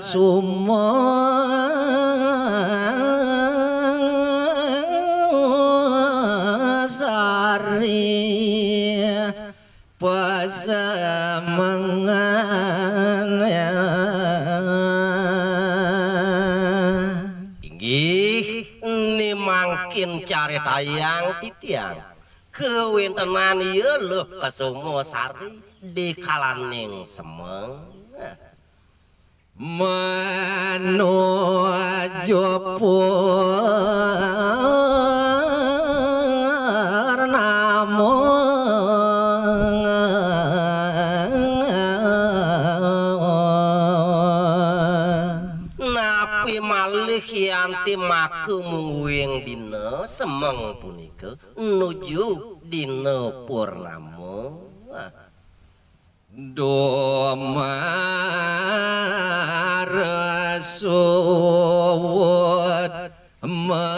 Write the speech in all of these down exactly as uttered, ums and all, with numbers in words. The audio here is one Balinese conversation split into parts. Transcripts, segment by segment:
Kesuma Sari Pasemengan. Inggih, ni mangkin caritayang titiang kawéntenan iya Luh Kesuma Sari di kalaning semeng. Manuju purnama. Napi malih yanti maka mungguing dina semeng punika nuju dina purnama. Dumara suwud mabersih.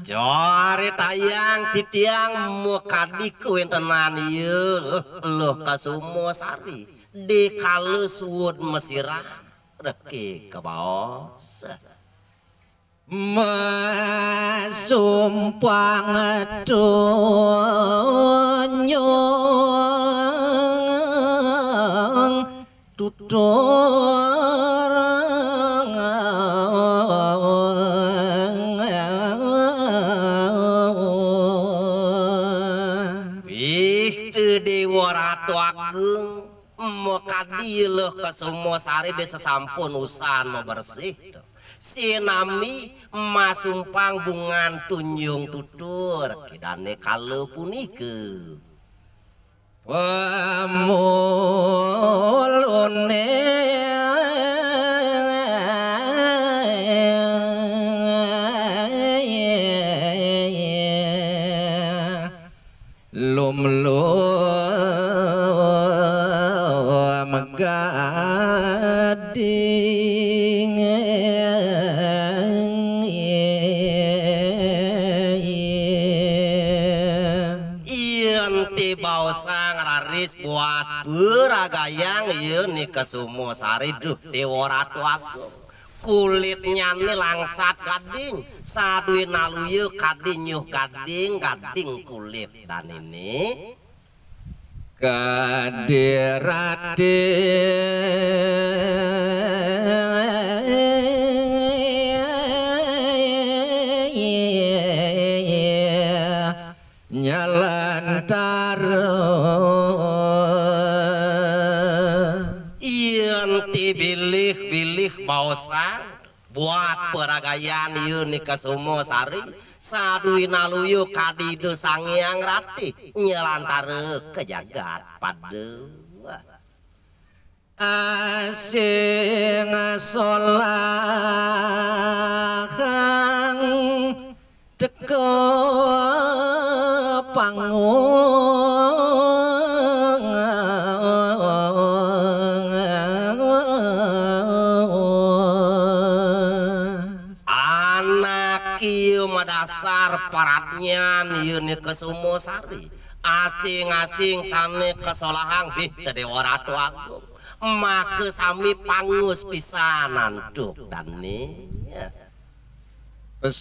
Caritayang titiang makadi kawéntenan iya Luh Kesuma Sari di kala suud masirah. Reke kabaos. Masumpang tunjung tutur. Ih, Déwa Ratu Agung. Makadi Luh Kesuma Sari dé sasampun usan mabersih to. Sinambi masumpang bungan tunjung tutur kidané kala punika. Pamulune. Lumlum gading. Yén ti baosang raris buat peragayang iya Ni Kesuma Sari, duh Déwa Ratu Agung. Kulitnyané langsat gading, saduwé naluya kadi nyuh gading, gading kulit daniné. Kadi rati nyalantara. Yén ti bilih-bilih baosang, buat peragayan iya Ni Kesuma Sari, saduwé naluya kadi Ida Sang Hyang Ratih nyalantara ka jagat pada. Asing solahang teka panggung. Anak iya madasar pradnyan iya Ni Kesuma Sari. Asing-asing sané kasolahang, bih, Déwa Ratu Agung. Maka sami pangus pisan antuk dané. Pesun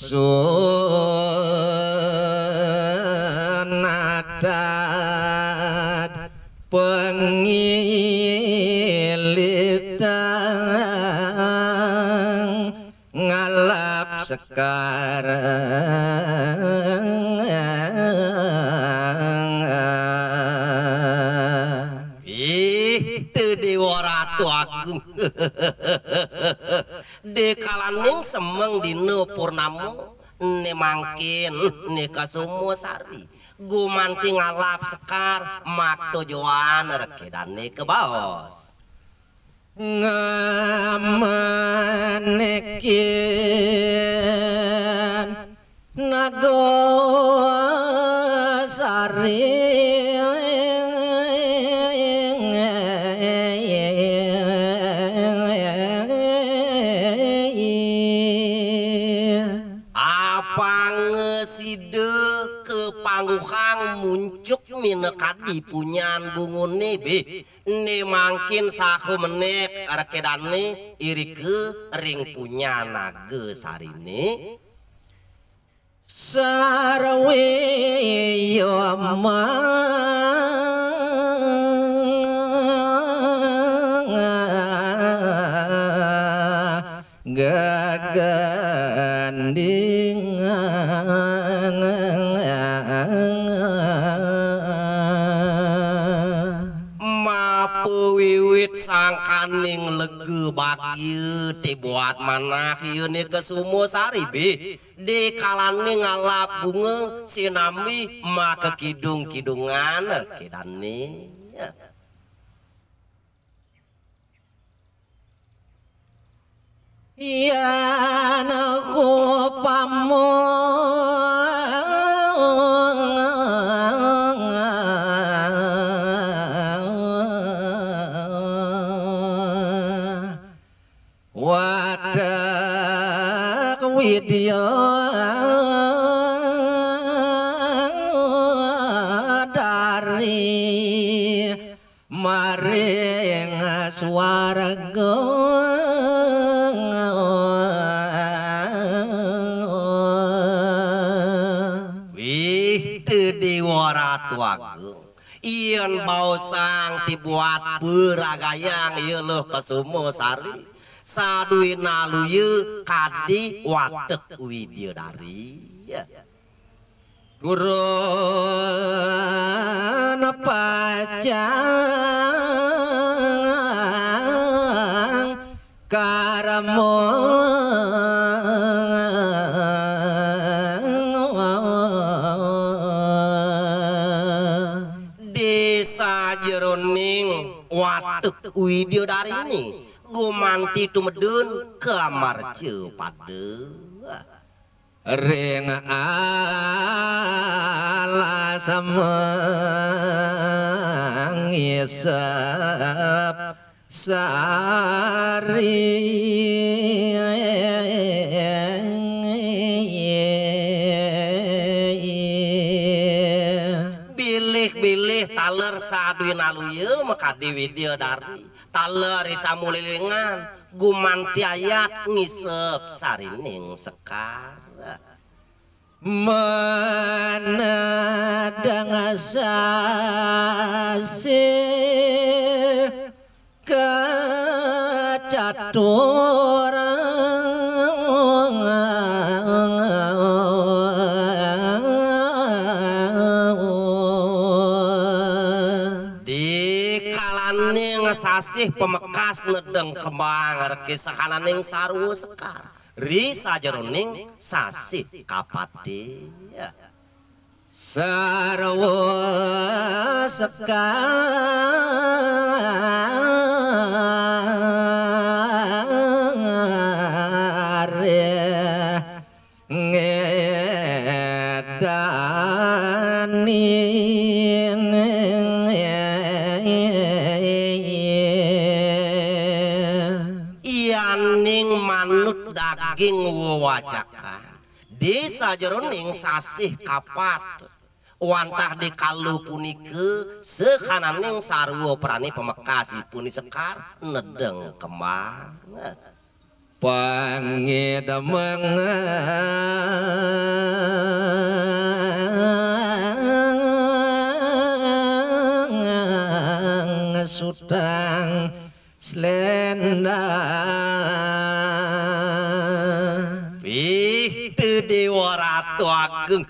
adat pengilitang ngalap sekar. Ih, teu Déwa Ratu Agung. Dikalaning semeng dina purnama, né mangkin Ni Kesuma Sari gumanti ngalap sekar makta joan rekédané kabaos. Ngamanikin Naga Sari. Ipunyan bungune bih, ne mangkin saha menek rekedane irika ring punyan naga sarine. Sarwe yoma gegandingan. Mapawiwit sangkaning lega bagia ti buat manah yene Kesuma Sari bih. Di kalane ngalap bunga sinambi makakidung-kidungan kedane. Yan upama watek widya dari maring swarga. Wih, te Dewa Ratu Agung, yen baosang ti buat peragayang ya luh Kesuma Sari, saduwena luya kadi watek widadari. Ya. Turun pacang karma. Di sajeroning watek widya darini gumanti tumedun kamarca pada. Ring alas mengisep sari. Bilih-bilih taler saduwena luya makadi widya dari. Taler itamu lilingan gumanti ayat ngisep sarining sekar. Menedeng sasih kacatur. Di kalaning sasih pamekas nedeng kembang reke sahananing sarwa sekar. Ri sajeroning sasih kapati. Ya. Sarwa sekar ngedanin. Yaning manut daging wewacakan. Di sajeroning sasih kapat. Wantah di kala punika, sahananing sarwa prani pamekasipun i sekar nedeng kembang. Pangidemeng sutang slendang. Wih, te Dewa Ratu Agung.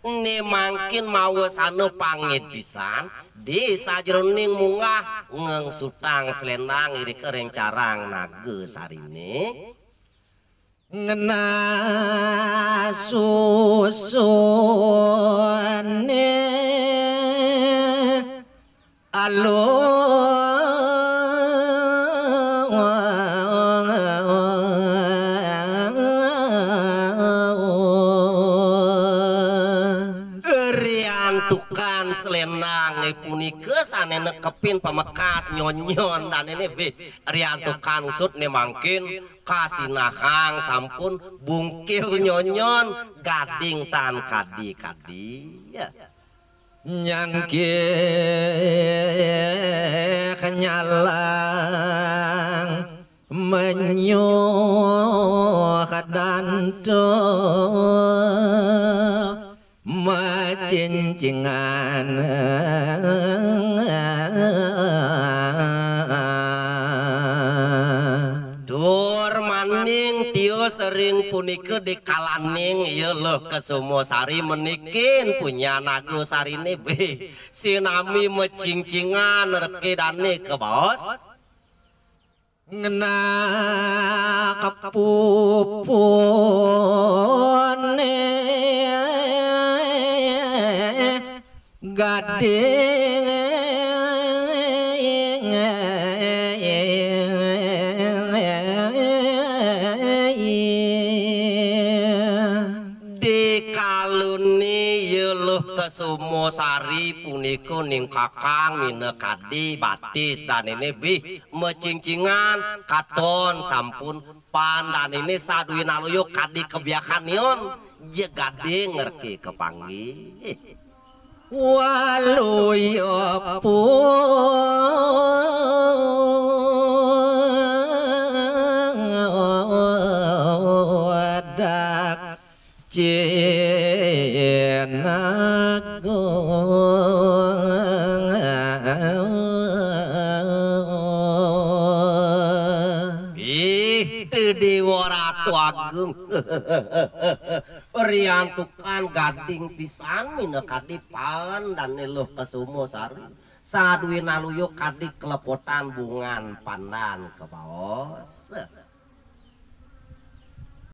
Ne mangkin mawasana pangit pisan, di sajeroning munggah ngengsutang slendang irika ring carang naga sarine. Ngenah susune alus. Riantukan slendang punika sane nekepin pamekas nyonyon danene bih. Riantukan ngengsutne mangkin kasinahang sampun bungkil nyonyon gading tan kadi-kadi. Ya. Nyangkih nyalang menyuh dantu macincingan. Tur maning tios ring punika dikalaning ya Luh Kesuma Sari menikin punya naga sarine be. Sinami macincingan reke dane kebaos. Ngenah kepupune gading. Dikalune ya Luh Kesuma Sari punika ning kakang minakadi batis danene bih macingcingan katon sampun pan danene saduwina luya kadi kebiakan nion jegade ngerti kepanggih. Waluya pudak Cinagung. Ih, tu Dewa Ratu Agung. Riantukan gading pisan minakadi pan dane Luh Kesuma Sari. Saduwina luya kadi kelepotan bungan pandan kebaos.